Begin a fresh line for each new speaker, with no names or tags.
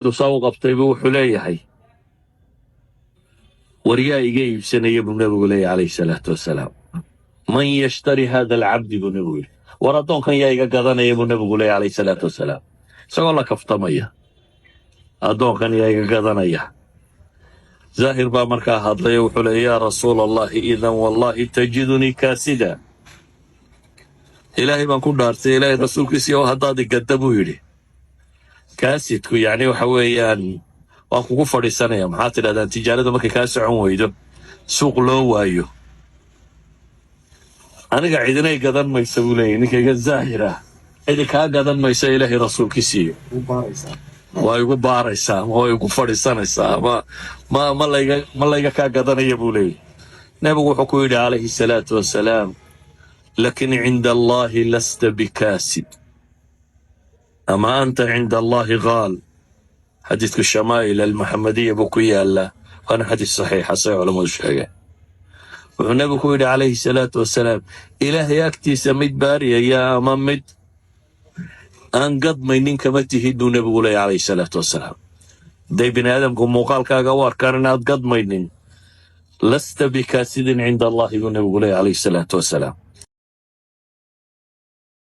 Saa u qabtay buu wuxuu leeyahay, "Waryaa iga iibsanaya?" buu Nebigu leeyahy calayhi salaatu wasalaam. "Man yashtari hada alcabdi?" buu Nebigu yidhi. "War addoonkan yaa iga gadanaya?" buu Nebigu leeyahy calayhi salaatu wasalaam, isagoo la kaftamaya. "Addoonkan yaa iga gadanaya?" Zaahir baa markaa hadlay oo wuxuu leeyay, "Yaa Rasuul Allahi, idan wallahi tajidunii kaasida. Ilaahay baan ku dhaartay, Ilaahay rasuulkiisii oo haddaad igadda," buu yidhi, "kaasidku yacni waxa weeyaan waan kugu fadhiisanaya." Maxaa tidhahdaan tijaarada markay kaa socon weydo, suuq loo waayo? "Aniga cidinay gadan maysa," buu leeyahy ninkayga Zaahir ah. "Cidi kaa gadan maysa, Ilaahay rasuulkiisiiyo waa igu baaraysaa ama waa igu fadhiisanaysaa, ma layga kaa gadanaya," buu leeyahy. Nebigu wuxuu ku yidhi calayhi salaatu wasalaam, "Lakin cinda Allahi lasta bikaasid ama anta cinda Allahi qaal." Xadiidku Shamaa'il Almuxamadiya buu ku yaallaa, waana xadiis saxiixa say culammadu sheegeen. Wuxuu Nebigu ku yidhi calayhi salaatu wasalaam, "Ilaahay agtiisa mid baariyaya ama mid aan gadmaynin kama tihid," buu Nebigu leeyahy calayhi salaatu wasalaam. Hadday bini aadamku muuqaalkaaga u arkaan inaad gadmaynin, lasta bikaasidin cinda Allahi, buu Nebigu leeyahy calayhi salaatu wasalaam.